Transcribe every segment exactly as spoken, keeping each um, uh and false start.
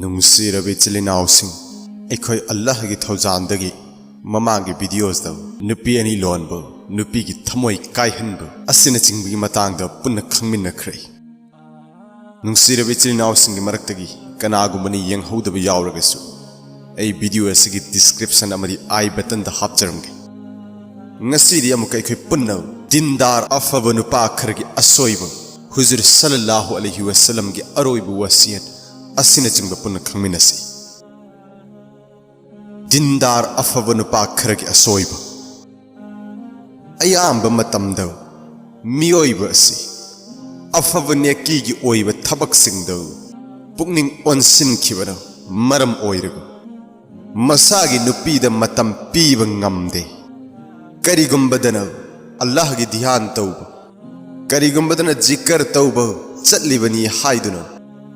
ꯅꯨꯡꯁꯤꯔꯕ ꯏꯆꯤꯜ ꯏꯅꯥꯎꯁꯤꯡ, ꯑꯩꯈꯣꯏ ꯑꯜꯂꯥꯍꯒꯤ ꯊꯧꯖꯥꯜꯗꯒꯤ ꯃꯃꯥꯡꯒꯤ ꯚꯤꯗꯤꯑꯣꯁꯇ ꯅꯨꯄꯤ ꯑꯅꯤ ꯂꯣꯟꯕ, ꯅꯨꯄꯤꯒꯤ ꯊꯃꯣꯏ ꯀꯥꯏꯍꯟꯕ ꯑꯁꯤꯅꯆꯤꯡꯕꯒꯤ ꯃꯇꯥꯡꯗ ꯄꯨꯟꯅ ꯈꯪꯃꯤꯟꯅꯈ꯭ꯔꯦ꯫ ꯅꯨꯡꯁꯤꯔꯕ ꯏꯆꯤꯜ ꯏꯅꯥꯎꯁꯤꯡꯒꯤ ꯃꯔꯛꯇꯒꯤ ꯀꯅꯥꯒꯨꯝꯕꯅ ꯌꯦꯡꯍꯧꯗꯕ ꯌꯥꯎꯔꯒꯁꯨ, ꯑꯩ ꯚꯤꯗꯤꯑꯣ ꯑꯁꯤꯒꯤ ꯗꯤꯁꯀ꯭ꯔꯤꯞꯁꯟ ꯑꯃꯗꯤ ꯑꯥꯏ ꯕꯇꯟꯗ ꯍꯥꯞꯆꯔꯝꯒꯦ꯫ ꯉꯁꯤꯗꯤ ꯑꯃꯨꯛꯀ ꯑꯩꯈꯣꯏ ꯄꯨꯟꯅ ꯗꯤꯟꯗꯥꯔ ꯑꯐꯕ ꯅꯨꯄꯥ ꯈꯔꯒꯤ ꯑꯁꯣꯏꯕ, ꯍꯨꯖꯨꯔ ꯁꯜꯂꯜꯂꯥꯍꯨ ꯑꯂꯩꯍꯤ ꯋꯁꯜꯂꯝꯒꯤ ꯑꯔꯣꯏꯕ ꯋꯥꯁꯤꯌꯠ ꯑꯁꯤꯅꯆꯤꯡꯕ ꯄꯨꯟꯅ ꯈꯪꯃꯤꯟꯅꯁꯤ꯫ ꯗꯤꯟꯗꯥꯔ ꯑꯐꯕ ꯅꯨꯄꯥ ꯈꯔꯒꯤ ꯑꯁꯣꯏꯕ꯫ ꯑꯌꯥꯝꯕ ꯃꯇꯝꯗ ꯃꯤꯑꯣꯏꯕ ꯑꯁꯤ ꯑꯐꯕ ꯅꯦꯀꯤꯒꯤ ꯑꯣꯏꯕ ꯊꯕꯛꯁꯤꯡꯗ ꯄꯨꯛꯅꯤꯡ ꯑꯣꯟꯁꯤꯟꯈꯤꯕꯅ ꯃꯔꯝ ꯑꯣꯏꯔꯒ ꯃꯁꯥꯒꯤ ꯅꯨꯄꯤꯗ ꯃꯇꯝ ꯄꯤꯕ ꯉꯝꯗꯦ꯫ ꯀꯔꯤꯒꯨꯝꯕꯗꯅ ꯑꯜꯂꯥꯍꯒꯤ ꯙ꯭ꯌꯥꯟ ꯇꯧꯕ, ꯀꯔꯤꯒꯨꯝꯕꯗꯅ ꯖꯤꯀꯔ ꯇꯧꯕ ꯆꯠꯂꯤꯕꯅꯤ ꯍꯥꯏꯗꯨꯅ,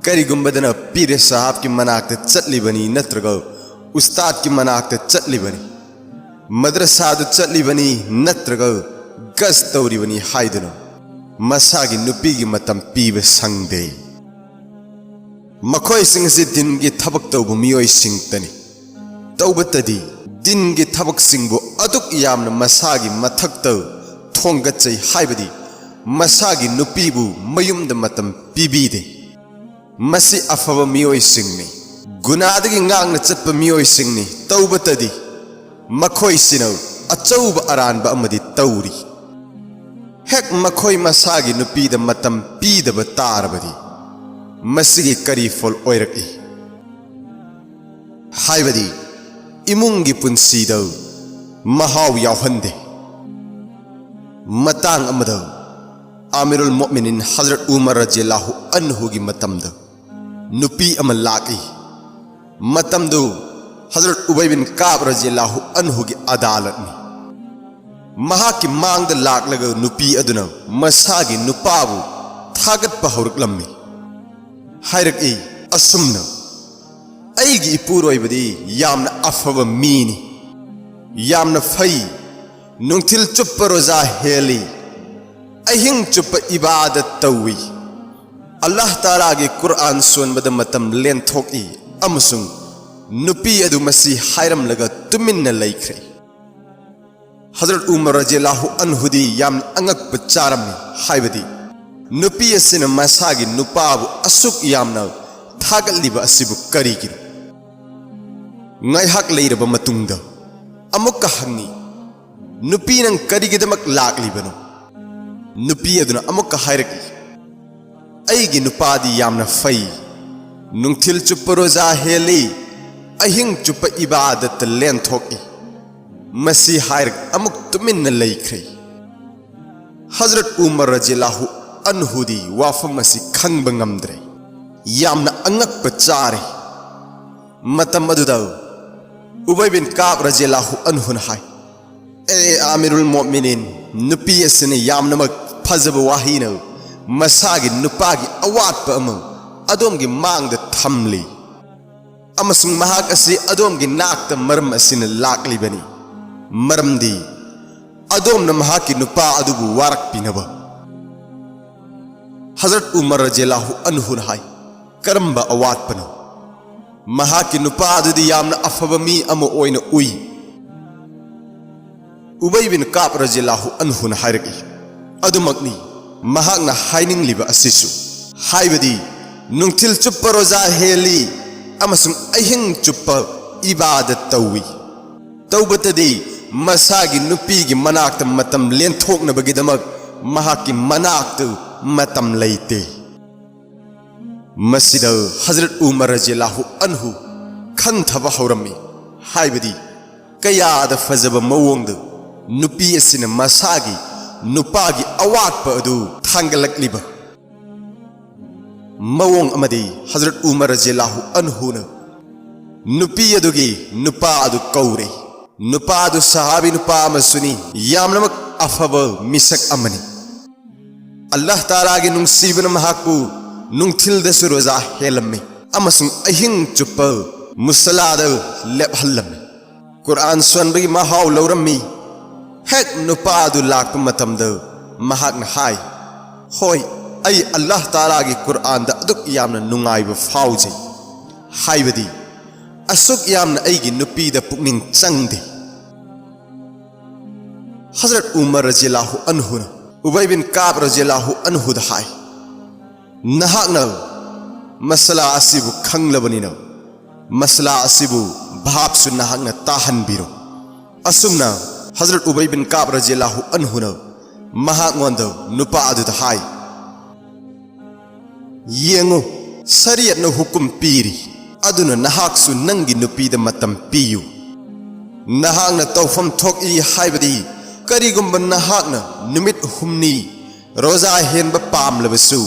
ꯀꯔꯤꯒꯨꯝꯕꯗꯅ ꯄꯤꯔꯦ ꯁꯥꯍꯥꯕꯀꯤ ꯃꯅꯥꯛꯇ ꯆꯠꯂꯤꯕꯅꯤ ꯅꯠꯇ꯭ꯔꯒ ꯎꯁꯇꯥꯗꯀꯤ ꯃꯅꯥꯛꯇ ꯆꯠꯂꯤꯕꯅꯤ, ꯃꯗ꯭ꯔꯁꯥꯗꯨ ꯆꯠꯂꯤꯕꯅꯤ ꯅꯠꯇ꯭ꯔꯒ ꯒꯁ ꯇꯧꯔꯤꯕꯅꯤ ꯍꯥꯏꯗꯨꯅ ꯃꯁꯥꯒꯤ ꯅꯨꯄꯤꯒꯤ ꯃꯇꯝ ꯄꯤꯕ ꯁꯪꯗꯦ꯫ ꯃꯈꯣꯏꯁꯤꯡ ꯑꯁꯤ ꯗꯤꯟꯒꯤ ꯊꯕꯛ ꯇꯧꯕ ꯃꯤꯑꯣꯏꯁꯤꯡꯇꯅꯤ꯫ ꯇꯧꯕꯇꯗꯤ ꯗꯤꯟꯒꯤ ꯊꯕꯛꯁꯤꯡꯕꯨ ꯑꯗꯨꯛ ꯌꯥꯝꯅ ꯃꯁꯥꯒꯤ ꯃꯊꯛꯇ ꯊꯣꯡꯒꯠꯆꯩ ꯍꯥꯏꯕꯗꯤ ꯃꯁꯥꯒꯤ ꯅꯨꯄꯤꯕꯨ ꯃꯌꯨꯝꯗ ꯃꯇꯝ ꯄꯤꯕꯤꯗꯦ꯫ ꯃꯁꯤ ꯑꯐꯕ ꯃꯤꯑꯣꯏꯁꯤꯡꯅꯤ, ꯒꯨꯅꯥꯗꯒꯤ ꯉꯥꯛꯅ ꯆꯠꯄ ꯃꯤꯑꯣꯏꯁꯤꯡꯅꯤ꯫ ꯇꯧꯕꯇꯗꯤ ꯃꯈꯣꯏꯁꯤꯅ ꯑꯆꯧꯕ ꯑꯔꯥꯟꯕ ꯑꯃꯗꯤ ꯇꯧꯔꯤ꯫ ꯍꯦꯛ ꯃꯈꯣꯏ ꯃꯁꯥꯒꯤ ꯅꯨꯄꯤꯗ ꯃꯇꯝ ꯄꯤꯗꯕ ꯇꯥꯔꯕꯗꯤ ꯃꯁꯤꯒꯤ ꯀꯔꯤ ꯐꯣꯜ ꯑꯣꯏꯔꯛꯏ? ꯍꯥꯏꯕꯗꯤ ꯏꯃꯨꯡꯒꯤ ꯄꯨꯟꯁꯤꯗ ꯃꯍꯥꯎ ꯌꯥꯎꯍꯟꯗꯦ꯫ ꯃꯇꯥꯡ ꯑꯃꯗ ꯑꯃꯤꯔꯨꯜ ꯃꯣꯃꯤꯅꯤꯟ ꯍꯖꯔꯠ ꯎꯃꯔ ꯔꯖꯤꯌꯜꯂꯥꯍꯨ ꯑꯟꯍꯨꯒꯤ ꯃꯇꯝꯗ ꯅꯨꯄꯤ ꯑꯃ ꯂꯥꯛꯏ꯫ ꯃꯇꯝꯗꯨ ꯍꯖꯔꯠ ꯎꯕꯩ ꯕꯤꯟ ꯀꯥꯕ ꯔꯖꯤꯌꯜꯂꯥꯍꯨ ꯑꯟꯍꯨꯒꯤ ꯑꯗꯥꯂꯠꯅꯤ꯫ ꯃꯍꯥꯛꯀꯤ ꯃꯥꯡꯗ ꯂꯥꯛꯂꯒ ꯅꯨꯄꯤ ꯑꯗꯨꯅ ꯃꯁꯥꯒꯤ ꯅꯨꯄꯥꯕꯨ ꯊꯥꯒꯠꯄ ꯍꯧꯔꯛꯂꯝꯃꯤ꯫ ꯍꯥꯏꯔꯛꯏ ꯑꯁꯨꯝꯅ, "ꯑꯩꯒꯤ ꯏꯄꯨꯔꯣꯏꯕꯗꯤ ꯌꯥꯝꯅ ꯑꯐꯕ ꯃꯤꯅꯤ, ꯌꯥꯝꯅ ꯐꯩ, ꯅꯨꯡꯊꯤꯜ ꯆꯨꯞꯄ ꯔꯣꯖꯥ ꯍꯦꯜꯂꯤ, ꯑꯍꯤꯡ ꯆꯨꯞꯄ ꯏꯕꯥꯗꯠ ꯇꯧꯏ, ꯑꯜꯂꯥꯍ ꯇꯥꯂꯥꯒꯤ ꯀꯨꯔꯑꯥꯟ ꯁꯣꯟꯕꯗ ꯃꯇꯝ ꯂꯦꯟꯊꯣꯛꯏ ꯑꯃꯁꯨꯡ ꯅꯨꯄꯤ ꯑꯗꯨ ꯃꯁꯤ ꯍꯥꯏꯔꯝꯂꯒ ꯇꯨꯃꯤꯟꯅ ꯂꯩꯈ꯭ꯔꯦ꯫ ꯍꯖꯔꯠ ꯎꯃꯔ ꯔꯖꯤꯌꯜꯂꯥꯍꯨ ꯑꯟꯍꯨꯗꯤ ꯌꯥꯝꯅ ꯑꯉꯛꯄ ꯆꯥꯔꯝꯃꯤ, ꯍꯥꯏꯕꯗꯤ ꯅꯨꯄꯤ ꯑꯁꯤꯅ ꯃꯁꯥꯒꯤ ꯅꯨꯄꯥꯕꯨ ꯑꯁꯨꯛ ꯌꯥꯝꯅ ꯊꯥꯒꯠꯂꯤꯕ ꯑꯁꯤꯕꯨ ꯀꯔꯤꯒꯤꯅꯣ? ꯉꯥꯏꯍꯥꯛ ꯂꯩꯔꯕ ꯃꯇꯨꯡꯗ ꯑꯃꯨꯛꯀ ꯍꯪꯉꯤ, "ꯅꯨꯄꯤ, ꯅꯪ ꯀꯔꯤꯒꯤꯗꯃꯛ ꯂꯥꯛꯂꯤꯕꯅꯣ?" ꯅꯨꯄꯤ ꯑꯗꯨꯅ ꯑꯃꯨꯛꯀ ꯍꯥꯏꯔꯛꯏ, "ꯑꯩꯒꯤ ꯅꯨꯄꯥꯗꯤ ꯌꯥꯝꯅ ꯐꯩ, ꯅꯨꯡꯊꯤꯜ ꯆꯨꯞꯄ ꯔꯣꯖꯥ ꯍꯦꯜꯂꯤ, ꯑꯍꯤꯡ ꯆꯨꯞꯄ ꯏꯕꯥꯗꯠꯇ ꯂꯦꯟꯊꯣꯛꯏ"꯫ ꯃꯁꯤ ꯍꯥꯏꯔꯒ ꯑꯃꯨꯛ ꯇꯨꯃꯤꯟꯅ ꯂꯩꯈ꯭ꯔꯦ꯫ ꯍꯖꯔꯠ ꯎꯃꯔ ꯔꯖꯤꯌꯜꯂꯥꯍꯨ ꯑꯟꯍꯨꯗꯤ ꯋꯥꯐꯝ ꯑꯁꯤ ꯈꯪꯕ ꯉꯝꯗ꯭ꯔꯦ, ꯌꯥꯝꯅ ꯑꯉꯛꯄ ꯆꯥꯔꯦ꯫ ꯃꯇꯝ ꯑꯗꯨꯗ ꯎꯕꯩ ꯕꯤꯟ ꯀꯥꯕ ꯔꯖꯤꯌꯜꯂꯥꯍꯨ ꯑꯟꯍꯨꯅ ꯍꯥꯏ, "ꯑꯦ ꯑꯃꯤꯔꯨꯜ ꯃꯣꯃꯤꯅꯤꯟ, ꯅꯨꯄꯤ ꯑꯁꯤꯅ ꯌꯥꯝꯅꯃꯛ ꯐꯖꯕ ꯋꯥꯍꯩꯅ ꯃꯁꯥꯒꯤ ꯅꯨꯄꯥꯒꯤ ꯑꯋꯥꯠꯄ ꯑꯃ ꯑꯗꯣꯝꯒꯤ ꯃꯥꯡꯗ ꯊꯝꯂꯤ, ꯑꯃꯁꯨꯡ ꯃꯍꯥꯛ ꯑꯁꯤ ꯑꯗꯣꯝꯒꯤ ꯅꯥꯛꯇ ꯃꯔꯝ ꯑꯁꯤꯅ ꯂꯥꯛꯂꯤꯕꯅꯤ, ꯃꯔꯝꯗꯤ ꯑꯗꯣꯝꯅ ꯃꯍꯥꯛꯀꯤ ꯅꯨꯄꯥ ꯑꯗꯨꯕꯨ ꯋꯥꯔꯛꯄꯤꯅꯕ"꯫ ꯍꯖꯔꯠ ꯎꯃꯔ ꯔꯖꯤꯌꯜꯂꯥꯍꯨ ꯑꯟꯍꯨꯅ ꯍꯥꯏ, "ꯀꯔꯝꯕ ꯑꯋꯥꯠꯄꯅꯣ?" ꯃꯍꯥꯛꯀꯤ ꯅꯨꯄꯥ ꯑꯗꯨꯗꯤ ꯌꯥꯝꯅ ꯑꯐꯕ ꯃꯤ ꯑꯃ ꯑꯣꯏꯅ ꯎꯏ꯫ ꯎꯕꯩ ꯕꯤꯟ ꯀꯥꯕ ꯔꯖꯤꯌꯜꯂꯥꯍꯨ ꯑꯟꯍꯨꯅ ꯍꯥꯏꯔꯛꯏ, "ꯑꯗꯨꯃꯛꯅꯤ ꯃꯍꯥꯛꯅ ꯍꯥꯏꯅꯤꯡꯂꯤꯕ ꯑꯁꯤꯁꯨ, ꯍꯥꯏꯕꯗꯤ ꯅꯨꯡꯊꯤꯜ ꯆꯨꯞꯄ ꯔꯣꯖꯥ ꯍꯦꯜꯂꯤ ꯑꯃꯁꯨꯡ ꯑꯍꯤꯡ ꯆꯨꯞꯄ ꯏꯕꯥꯗꯠ ꯇꯧꯏ꯫ ꯇꯧꯕꯇꯗꯤ ꯃꯁꯥꯒꯤ ꯅꯨꯄꯤꯒꯤ ꯃꯅꯥꯛꯇ ꯃꯇꯝ ꯂꯦꯟꯊꯣꯛꯅꯕꯒꯤꯗꯃꯛ ꯃꯍꯥꯛꯀꯤ ꯃꯅꯥꯛꯇ ꯃꯇꯝ ꯂꯩꯇꯦ"꯫ ꯃꯁꯤꯗ ꯍꯖꯔꯠ ꯎꯃꯔ ꯔꯖꯤꯌꯜꯂꯥꯍꯨ ꯑꯟꯍꯨ ꯈꯟꯊꯕ ꯍꯧꯔꯝꯃꯤ, ꯍꯥꯏꯕꯗꯤ ꯀꯌꯥꯗ ꯐꯖꯕ ꯃꯑꯣꯡꯗ ꯅꯨꯄꯤ ꯑꯁꯤꯅ ꯃꯁꯥꯒꯤ ꯅꯨꯄꯥꯒꯤ ꯑꯋꯥꯠꯄ ꯑꯗꯨ ꯊꯥꯡꯒꯠꯂꯛꯂꯤꯕ꯫ ꯃꯑꯣꯡ ꯑꯃꯗꯤ ꯍꯖꯔꯠ ꯎꯃꯔ ꯔꯖꯤꯌꯜꯂꯥꯍꯨ ꯑꯟꯍꯨꯅ ꯅꯨꯄꯤ ꯑꯗꯨꯒꯤ ꯅꯨꯄꯥ ꯑꯗꯨ ꯀꯧꯔꯦ꯫ ꯅꯨꯄꯥ ꯑꯗꯨ ꯁꯍꯥꯕꯤ ꯅꯨꯄꯥ ꯑꯃꯁꯨꯅꯤ, ꯌꯥꯝꯅꯃꯛ ꯑꯐꯕ ꯃꯤꯁꯛ ꯑꯃꯅꯤ꯫ ꯑꯜꯂꯥꯍ ꯇꯥꯂꯥꯒꯤ ꯅꯨꯡꯁꯤꯕꯅ ꯃꯍꯥꯛꯄꯨ ꯅꯨꯡꯊꯤꯜꯗꯁꯨ ꯔꯣꯖꯥ ꯍꯦꯜꯂꯝꯃꯤ ꯑꯃꯁꯨꯡ ꯑꯍꯤꯡ ꯆꯨꯞꯄ ꯃꯨꯁꯂꯥꯗ ꯂꯦꯞꯍꯜꯂꯝꯃꯤ꯫ ꯀꯨꯔꯑꯥꯟ ꯁꯣꯟꯕꯒꯤ ꯃꯍꯥꯎ ꯂꯧꯔꯝꯃꯤ꯫ ꯍꯦꯛ ꯅꯨꯄꯥ ꯑꯗꯨ ꯂꯥꯛꯄ ꯃꯇꯝꯗ ꯃꯍꯥꯛꯅ ꯍꯥꯏ, "ꯍꯣꯏ, ꯑꯩ ꯑꯜꯂꯥꯍ ꯇꯥꯂꯥꯒꯤ ꯀꯨꯔꯑꯥꯟꯗ ꯑꯗꯨꯛ ꯌꯥꯝꯅ ꯅꯨꯡꯉꯥꯏꯕ ꯐꯥꯎꯖꯩ, ꯍꯥꯏꯕꯗꯤ ꯑꯁꯨꯛ ꯌꯥꯝꯅ ꯑꯩꯒꯤ ꯅꯨꯄꯤꯗ ꯄꯨꯛꯅꯤꯡ ꯆꯪꯗꯦ꯫ ꯍꯖꯔꯠ ꯎꯃꯔ ꯔꯖꯤꯌꯜꯂꯥꯍꯨ ꯑꯟꯍꯨꯅ ꯎꯕꯩ ꯕꯤꯟ ꯀꯥꯕ ꯔꯖꯤꯌꯜꯂꯥꯍꯨ ꯑꯟꯍꯨꯗ ꯍꯥꯏ, "ꯅꯍꯥꯛꯅ ꯃꯁꯂꯥ ꯑꯁꯤꯕꯨ ꯈꯪꯂꯕꯅꯤꯅ, ꯃꯁꯂꯥ ꯑꯁꯤꯕꯨ ꯚꯥꯞꯁꯨ ꯅꯍꯥꯛꯅ ꯇꯥꯍꯟꯕꯤꯔꯣ"꯫ ꯑꯁꯨꯝꯅ ꯍꯖꯔꯠ ꯎꯕꯩ ꯕꯤꯟ ꯀꯥꯕ ꯔꯖꯤꯌꯜꯂꯥꯍꯨ ꯑꯟꯍꯨꯅ ꯃꯍꯥꯛꯉꯣꯟꯗ, ꯅꯨꯄꯥ ꯑꯗꯨꯗ ꯍꯥꯏ, "ꯌꯦꯡꯉꯨ, ꯁꯔꯤꯌꯠꯅ ꯍꯨꯀꯨꯝ ꯄꯤꯔꯤ, ꯑꯗꯨꯅ ꯅꯍꯥꯛꯁꯨ ꯅꯪꯒꯤ ꯅꯨꯄꯤꯗ ꯃꯇꯝ ꯄꯤꯌꯨ꯫ ꯅꯍꯥꯛꯅ ꯇꯧꯐꯝ ꯊꯣꯛꯏ, ꯍꯥꯏꯕꯗꯤ ꯀꯔꯤꯒꯨꯝꯕ ꯅꯍꯥꯛꯅ ꯅꯨꯃꯤꯠ ꯍꯨꯝꯅꯤ ꯔꯣꯖꯥ ꯍꯦꯟꯕ ꯄꯥꯝꯂꯕꯁꯨ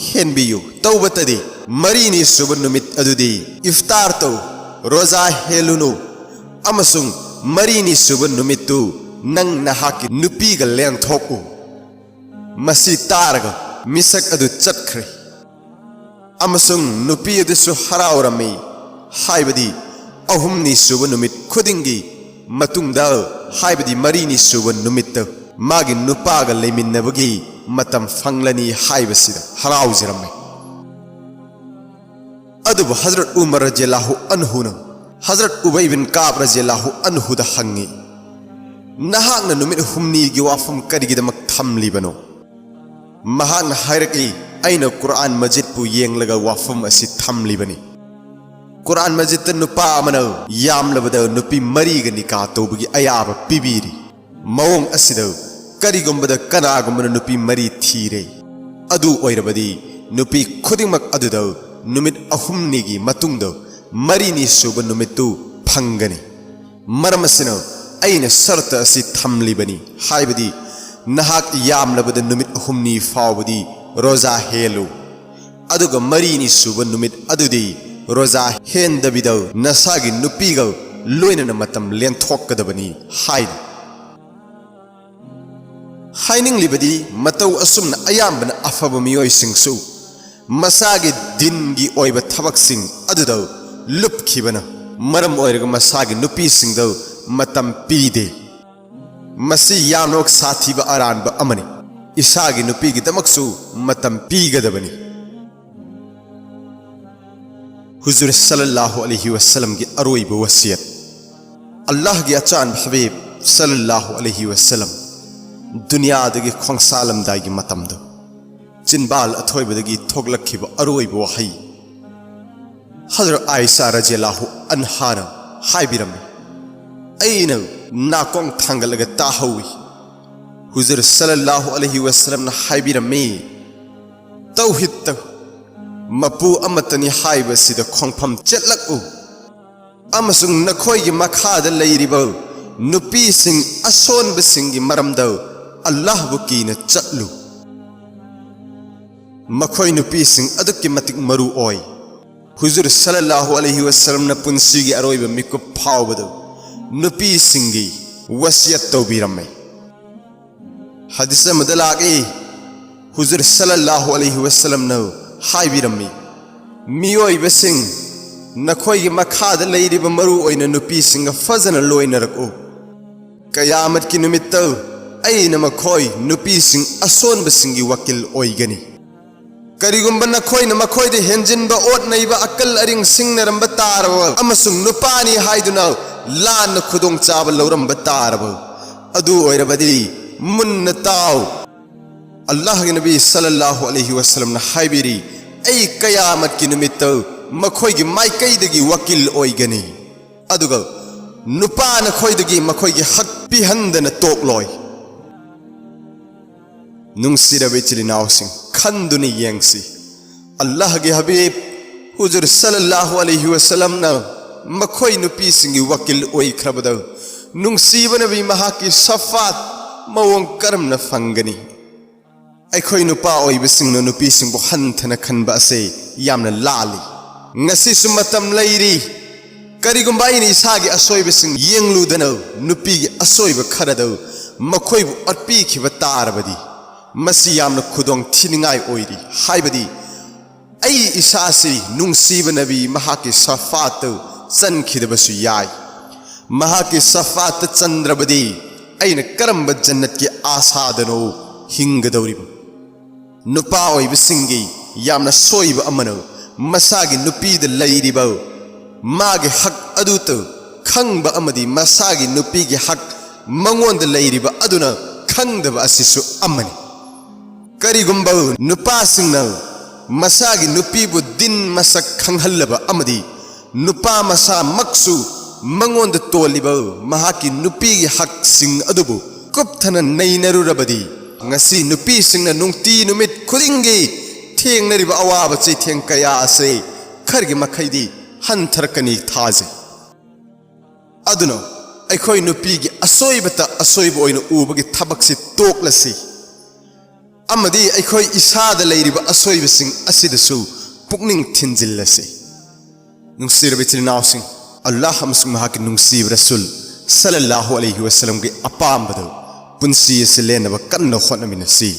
ꯍꯦꯟꯕꯤꯌꯨ, ꯇꯧꯕꯇꯗꯤ ꯃꯔꯤꯅꯤ ꯁꯨꯕ ꯅꯨꯃꯤꯠ ꯑꯗꯨꯗꯤ ꯏꯐꯇꯥꯔ ꯇꯧ, ꯔꯣꯖꯥ ꯍꯦꯜꯂꯨꯅꯨ, ꯑꯃꯁꯨꯡ ꯃꯔꯤꯅꯤ ꯁꯨꯕ ꯅꯨꯃꯤꯠꯇꯨ ꯅꯪ ꯅꯍꯥꯛꯀꯤ ꯅꯨꯄꯤꯒ ꯂꯦꯟꯊꯣꯛꯎ"꯫ ꯃꯁꯤ ꯇꯥꯔꯒ ꯃꯤꯁꯛ ꯑꯗꯨ ꯆꯠꯈ꯭ꯔꯦ꯫ ꯑꯃꯁꯨꯡ ꯅꯨꯄꯤ ꯑꯗꯨꯁꯨ ꯍꯔꯥꯎꯔꯝꯃꯤ, ꯍꯥꯏꯕꯗꯤ ꯑꯍꯨꯝꯅꯤ ꯁꯨꯕ ꯅꯨꯃꯤꯠ ꯈꯨꯗꯤꯡꯒꯤ ꯃꯇꯨꯡꯗ, ꯍꯥꯏꯕꯗꯤ ꯃꯔꯤꯅꯤ ꯁꯨꯕ ꯅꯨꯃꯤꯠꯇ ꯃꯥꯒꯤ ꯅꯨꯄꯥꯒ ꯂꯩꯃꯤꯟꯅꯕꯒꯤ ꯃꯇꯝ ꯐꯪꯂꯅꯤ ꯍꯥꯏꯕꯁꯤꯗ ꯍꯔꯥꯎꯖꯔꯝꯃꯤ꯫ ꯑꯗꯨꯕꯨ ꯍꯖꯔꯠ ꯎꯃꯔ ꯔꯖꯤꯌꯜꯂꯥꯍꯨ ꯑꯟꯍꯨꯅ ꯍꯖꯔꯠ ꯎꯕꯩ ꯕꯤꯟ ꯀꯥꯕ ꯔꯖꯤꯌꯜꯂꯥꯍꯨ ꯑꯟꯍꯨꯗ ꯍꯪꯉꯤ, "ꯅꯍꯥꯛꯅ ꯅꯨꯃꯤꯠ ꯍꯨꯝꯅꯤꯒꯤ ꯋꯥꯐꯝ ꯀꯔꯤꯒꯤꯗꯃꯛ ꯊꯝꯂꯤꯕꯅꯣ?" ꯃꯍꯥꯛꯅ ꯍꯥꯏꯔꯛꯏ, "ꯑꯩꯅ ꯀꯨꯔꯑꯥꯟ ꯃꯖꯤꯗꯄꯨ ꯌꯦꯡꯂꯒ ꯋꯥꯐꯝ ꯑꯁꯤ ꯊꯝꯂꯤꯕꯅꯤ꯫ ꯀꯨꯔꯑꯥꯟ ꯃꯖꯤꯗꯇ ꯅꯨꯄꯥ ꯑꯃꯅ ꯌꯥꯝꯂꯕꯗ ꯅꯨꯄꯤ ꯃꯔꯤꯒ ꯅꯤꯀꯥ ꯇꯧꯕꯒꯤ ꯑꯌꯥꯕ ꯄꯤꯕꯤꯔꯤ꯫ ꯃꯑꯣꯡ ꯑꯁꯤꯗ ꯀꯔꯤꯒꯨꯝꯕꯗ ꯀꯅꯥꯒꯨꯝꯕꯅ ꯅꯨꯄꯤ ꯃꯔꯤ ꯊꯤꯔꯦ, ꯑꯗꯨ ꯑꯣꯏꯔꯕꯗꯤ ꯅꯨꯄꯤ ꯈꯨꯗꯤꯡꯃꯛ ꯑꯗꯨꯗ ꯅꯨꯃꯤꯠ ꯑꯍꯨꯝꯅꯤꯒꯤ ꯃꯇꯨꯡꯗ ꯃꯔꯤꯅꯤ ꯁꯨꯕ ꯅꯨꯃꯤꯠꯇꯨ ꯐꯪꯒꯅꯤ꯫ ꯃꯔꯝ ꯑꯁꯤꯅ ꯑꯩꯅ ꯁꯔꯇ ꯑꯁꯤ ꯊꯝꯂꯤꯕꯅꯤ, ꯍꯥꯏꯕꯗꯤ ꯅꯍꯥꯛ ꯌꯥꯝꯂꯕꯗ ꯅꯨꯃꯤꯠ ꯍꯨꯝꯅꯤ ꯐꯥꯎꯕꯗꯤ ꯔꯣꯖꯥ ꯍꯦꯜꯂꯨ, ꯑꯗꯨꯒ ꯃꯔꯤꯅꯤ ꯁꯨꯕ ꯅꯨꯃꯤꯠ ꯑꯗꯨꯗꯤ ꯔꯣꯖꯥ ꯍꯦꯟꯗꯕꯤꯗ ꯅꯁꯥꯒꯤ ꯅꯨꯄꯤꯒ ꯂꯣꯏꯅꯅ ꯃꯇꯝ ꯂꯦꯟꯊꯣꯛꯀꯗꯕꯅꯤ" ꯍꯥꯏꯔꯤ꯫ ꯍꯥꯏꯅꯤꯡꯂꯤꯕꯗꯤ, ꯃꯇꯧ ꯑꯁꯨꯝꯅ ꯑꯌꯥꯝꯕꯅ ꯑꯐꯕ ꯃꯤꯑꯣꯏꯁꯤꯡꯁꯨ ꯃꯁꯥꯒꯤ ꯗꯤꯟꯒꯤ ꯑꯣꯏꯕ ꯊꯕꯛꯁꯤꯡ ꯑꯗꯨꯗ ꯂꯨꯞꯈꯤꯕꯅ ꯃꯔꯝ ꯑꯣꯏꯔꯒ ꯃꯁꯥꯒꯤ ꯅꯨꯄꯤꯁꯤꯡꯗ ꯃꯇꯝ ꯄꯤꯗꯦ꯫ ꯃꯁꯤ ꯌꯥꯝꯅꯃꯛ ꯁꯥꯊꯤꯕ ꯑꯔꯥꯟꯕ ꯑꯃꯅꯤ꯫ ꯏꯁꯥꯒꯤ ꯅꯨꯄꯤꯒꯤꯗꯃꯛꯁꯨ ꯃꯇꯝ ꯄꯤꯒꯗꯕꯅꯤ꯫ ꯍꯨꯖꯨꯔ ꯁꯜꯂꯜꯂꯥꯍꯨ ꯑꯂꯩꯍꯤ ꯋꯁꯜꯂꯝꯒꯤ ꯑꯔꯣꯏꯕ ꯋꯁꯤꯌꯠ꯫ ꯑꯜꯂꯥꯍꯒꯤ ꯑꯆꯥꯟꯕ ꯍꯕꯤꯕ ꯁꯜꯂꯜꯂꯥꯍꯨ ꯑꯂꯩꯍꯤ ꯋꯁꯜꯂꯝ ꯗꯨꯅꯤꯌꯥꯗꯒꯤ ꯈꯣꯡꯁꯥꯜꯂꯝꯗꯥꯏꯒꯤ ꯃꯇꯝꯗ ꯆꯤꯟꯕꯥꯜ ꯑꯊꯣꯏꯕꯗꯒꯤ ꯊꯣꯛꯂꯛꯈꯤꯕ ꯑꯔꯣꯏꯕ ꯋꯥꯍꯩ꯫ ꯍꯖꯔꯠ ꯑꯥꯏꯁꯥ ꯔꯖꯤꯌꯜꯂꯥꯍꯨ ꯑꯟꯍꯥꯅ ꯍꯥꯏꯕꯤꯔꯝꯃꯤ, ꯑꯩꯅ ꯅꯥꯀꯣꯡ ꯊꯥꯡꯒꯠꯂꯒ ꯇꯥꯍꯧꯏ꯫ ꯍꯨꯖꯨꯔ ꯁꯜꯂꯜꯂꯥꯍꯨ ꯑꯂꯩꯍꯤ ꯋꯁꯜꯂꯝꯅ ꯍꯥꯏꯕꯤꯔꯝꯃꯤ, "ꯇꯧꯍꯤꯗꯇ ꯃꯄꯨ ꯑꯃꯠꯇꯅꯤ ꯍꯥꯏꯕꯁꯤꯗ ꯈꯣꯡꯐꯝ ꯆꯠꯂꯛꯎ, ꯑꯃꯁꯨꯡ ꯅꯈꯣꯏꯒꯤ ꯃꯈꯥꯗ ꯂꯩꯔꯤꯕ ꯅꯨꯄꯤꯁꯤꯡ ꯑꯁꯣꯟꯕꯁꯤꯡꯒꯤ ꯃꯔꯝꯗ ꯑꯜꯂꯥꯍꯕꯨ ꯀꯤꯅ ꯆꯠꯂꯨ꯫ ꯃꯈꯣꯏ ꯅꯨꯄꯤꯁꯤꯡ ꯑꯗꯨꯛꯀꯤ ꯃꯇꯤꯛ ꯃꯔꯨ ꯑꯣꯏ"꯫ ꯍꯨꯖꯨꯔ ꯁꯜꯂꯜꯂꯥꯍꯨ ꯑꯂꯩꯍꯤ ꯋꯁꯜꯂꯝꯅ ꯄꯨꯟꯁꯤꯒꯤ ꯑꯔꯣꯏꯕ ꯃꯤꯀꯨꯞ ꯐꯥꯎꯕꯗ ꯅꯨꯄꯤꯁꯤꯡꯒꯤ ꯋꯁꯤꯌꯠ ꯇꯧꯕꯤꯔꯝꯃꯤ꯫ ꯍꯗꯤꯁ ꯑꯃꯗ ꯂꯥꯛꯏ, ꯍꯨꯖꯨꯔ ꯁꯜꯂꯜꯂꯥꯍꯨ ꯑꯂꯩꯍꯤ ꯋꯁꯜꯂꯝꯅ ꯍꯥꯏꯕꯤꯔꯝꯃꯤ, "ꯃꯤꯑꯣꯏꯕꯁꯤꯡ, ꯅꯈꯣꯏꯒꯤ ꯃꯈꯥꯗ ꯂꯩꯔꯤꯕ ꯃꯔꯨ ꯑꯣꯏꯅ ꯅꯨꯄꯤꯁꯤꯡꯒ ꯐꯖꯅ ꯂꯣꯏꯅꯔꯛꯎ꯫ ꯀꯌꯥꯃꯠꯀꯤ ꯅꯨꯃꯤꯠꯇ ꯑꯩꯅ ꯃꯈꯣꯏ ꯅꯨꯄꯤꯁꯤꯡ ꯑꯁꯣꯟꯕꯁꯤꯡꯒꯤ ꯋꯀꯤꯜ ꯑꯣꯏꯒꯅꯤ꯫ ꯀꯔꯤꯒꯨꯝꯕ ꯅꯈꯣꯏꯅ ꯃꯈꯣꯏꯗ ꯍꯦꯟꯖꯤꯟꯕ ꯑꯣꯠ ꯅꯩꯕ ꯑꯀꯜ ꯑꯔꯤꯡ ꯁꯤꯡꯅꯔꯝꯕ ꯇꯥꯔꯕ ꯑꯃꯁꯨꯡ ꯅꯨꯄꯥꯅꯤ ꯍꯥꯏꯗꯨꯅ ꯂꯥꯟꯅ ꯈꯨꯗꯣꯡꯆꯥꯕ ꯂꯧꯔꯝꯕ ꯇꯥꯔꯕ, ꯑꯗꯨ ꯑꯣꯏꯔꯕꯗꯤ ꯃꯨꯟꯅ ꯇꯥꯎ꯫ ꯑꯜꯂꯥꯍꯒꯤ ꯅꯕꯤ ꯁꯜꯂꯜꯂꯥꯍꯨ ꯑꯂꯩꯍꯤ ꯋꯁꯜꯂꯝꯅ ꯍꯥꯏꯕꯤꯔꯤ, ꯑꯩ ꯀꯌꯥꯃꯠꯀꯤ ꯅꯨꯃꯤꯠꯇ ꯃꯈꯣꯏꯒꯤ ꯃꯥꯏꯀꯩꯗꯒꯤ ꯋꯀꯤꯜ ꯑꯣꯏꯒꯅꯤ, ꯑꯗꯨꯒ ꯅꯨꯄꯥ ꯅꯈꯣꯏꯗꯒꯤ ꯃꯈꯣꯏꯒꯤ ꯍꯛ ꯄꯤꯍꯟꯗꯅ ꯇꯣꯛꯂꯣꯏ"꯫ ꯅꯨꯡꯁꯤꯔꯕ ꯏꯆꯤꯜ ꯏꯅꯥꯎꯁꯤꯡ, ꯈꯟꯗꯨꯅ ꯌꯦꯡꯁꯤ, ꯑꯜꯂꯥꯍꯒꯤ ꯍꯕꯤꯕ ꯍꯨꯖꯨꯔ ꯁꯜꯂꯜꯂꯥꯍꯨ ꯑꯂꯩꯍꯤ ꯋꯁꯜꯂꯝꯅ ꯃꯈꯣꯏ ꯅꯨꯄꯤꯁꯤꯡꯒꯤ ꯋꯀꯤꯜ ꯑꯣꯏꯈ꯭ꯔꯕꯗ ꯅꯨꯡꯁꯤꯕ ꯅꯕꯤ ꯃꯍꯥꯛꯀꯤ ꯁꯐꯥꯠ ꯃꯑꯣꯡ ꯀꯔꯝꯅ ꯐꯪꯒꯅꯤ? ꯑꯩꯈꯣꯏ ꯅꯨꯄꯥ ꯑꯣꯏꯕꯁꯤꯡꯅ ꯅꯨꯄꯤꯁꯤꯡꯕꯨ ꯍꯟꯊꯅ ꯈꯟꯕ ꯑꯁꯤ ꯌꯥꯝꯅ ꯂꯥꯜꯂꯤ꯫ ꯉꯁꯤꯁꯨ ꯃꯇꯝ ꯂꯩꯔꯤ꯫ ꯀꯔꯤꯒꯨꯝꯕ ꯑꯩꯅ ꯏꯁꯥꯒꯤ ꯑꯁꯣꯏꯕꯁꯤꯡ ꯌꯦꯡꯂꯨꯗꯅ ꯅꯨꯄꯤꯒꯤ ꯑꯁꯣꯏꯕ ꯈꯔꯗ ꯃꯈꯣꯏꯕꯨ ꯑꯣꯠꯄꯤꯈꯤꯕ ꯇꯥꯔꯕꯗꯤ, ꯃꯁꯤ ꯌꯥꯝꯅ ꯈꯨꯗꯣꯡ ꯊꯤꯅꯤꯡꯉꯥꯏ ꯑꯣꯏꯔꯤ꯫ ꯍꯥꯏꯕꯗꯤ, ꯑꯩ ꯏꯁꯥꯁꯤ ꯅꯨꯡꯁꯤꯕ ꯅꯕꯤ ꯃꯍꯥꯛꯀꯤ ꯁꯐꯥꯠꯇ ꯆꯟꯈꯤꯗꯕꯁꯨ ꯌꯥꯏ꯫ ꯃꯍꯥꯛꯀꯤ ꯁꯐꯥꯠꯇ ꯆꯟꯗ꯭ꯔꯕꯗꯤ ꯑꯩꯅ ꯀꯔꯝꯕ ꯖꯟꯅꯠꯀꯤ ꯑꯥꯁꯥꯗꯅꯣ ꯍꯤꯡꯒꯗꯧꯔꯤꯕ ꯅꯨꯄꯥ ꯑꯣꯏꯕꯁꯤꯡꯒꯤ ꯌꯥꯝꯅ ꯁꯣꯏꯕ ꯑꯃꯅ, ꯃꯁꯥꯒꯤ ꯅꯨꯄꯤꯗ ꯂꯩꯔꯤꯕ ꯃꯥꯒꯤ ꯍꯛ ꯑꯗꯨꯇ ꯈꯪꯕ ꯑꯃꯗꯤ ꯃꯁꯥꯒꯤ ꯅꯨꯄꯤꯒꯤ ꯍꯛ ꯃꯉꯣꯟꯗ ꯂꯩꯔꯤꯕ ꯑꯗꯨꯅ ꯈꯪꯗꯕ ꯑꯁꯤꯁꯨ ꯑꯃꯅꯤ꯫ ꯀꯔꯤꯒꯨꯝꯕ ꯅꯨꯄꯥꯁꯤꯡꯅ ꯃꯁꯥꯒꯤ ꯅꯨꯄꯤꯕꯨ ꯗꯤꯟ ꯃꯁꯛ ꯈꯪꯍꯜꯂꯕ ꯑꯃꯗꯤ ꯅꯨꯄꯥ ꯃꯁꯥꯃꯛꯁꯨ ꯃꯉꯣꯟꯗ ꯇꯣꯜꯂꯤꯕ ꯃꯍꯥꯛꯀꯤ ꯅꯨꯄꯤꯒꯤ ꯍꯛꯁꯤꯡ ꯑꯗꯨꯕꯨ ꯀꯨꯞꯊꯅ ꯅꯩꯅꯔꯨꯔꯕꯗꯤ, ꯉꯁꯤ ꯅꯨꯄꯤꯁꯤꯡꯅ ꯅꯨꯡꯇꯤ ꯅꯨꯃꯤꯠ ꯈꯨꯗꯤꯡꯒꯤ ꯊꯦꯡꯅꯔꯤꯕ ꯑꯋꯥꯕ ꯆꯩꯊꯦꯡ ꯀꯌꯥ ꯑꯁꯤ ꯈꯔꯒꯤ ꯃꯈꯩꯗꯤ ꯍꯟꯊꯔꯛꯀꯅꯤ ꯊꯥꯖꯩ꯫ ꯑꯗꯨꯅ ꯑꯩꯈꯣꯏ ꯅꯨꯄꯤꯒꯤ ꯑꯁꯣꯏꯕꯇ ꯑꯁꯣꯏꯕ ꯑꯣꯏꯅ ꯎꯕꯒꯤ ꯊꯕꯛꯁꯤ ꯇꯣꯛꯂꯁꯤ ꯑꯃꯗꯤ ꯑꯩꯈꯣꯏ ꯏꯁꯥꯗ ꯂꯩꯔꯤꯕ ꯑꯁꯣꯏꯕꯁꯤꯡ ꯑꯁꯤꯗꯁꯨ ꯄꯨꯛꯅꯤꯡ ꯊꯤꯟꯖꯤꯜꯂꯁꯤ꯫ ꯅꯨꯡꯁꯤꯔꯕ ꯏꯆꯤꯜ ꯏꯅꯥꯎꯁꯤꯡ, ꯑꯜꯂꯥꯍ ꯑꯃꯁꯨꯡ ꯃꯍꯥꯛꯀꯤ ꯅꯨꯡꯁꯤꯕ ꯔꯁꯨꯜ ꯁꯜꯂꯜꯂꯥꯍꯨ ꯑꯂꯩꯍꯤ ꯋꯁꯜꯂꯝꯒꯤ ꯑꯄꯥꯝꯕꯗꯨ ꯄꯨꯟꯁꯤ ꯑꯁꯤ ꯂꯦꯟꯅꯕ ꯀꯟꯅ ꯍꯣꯠꯅꯃꯤꯟꯅꯁꯤ꯫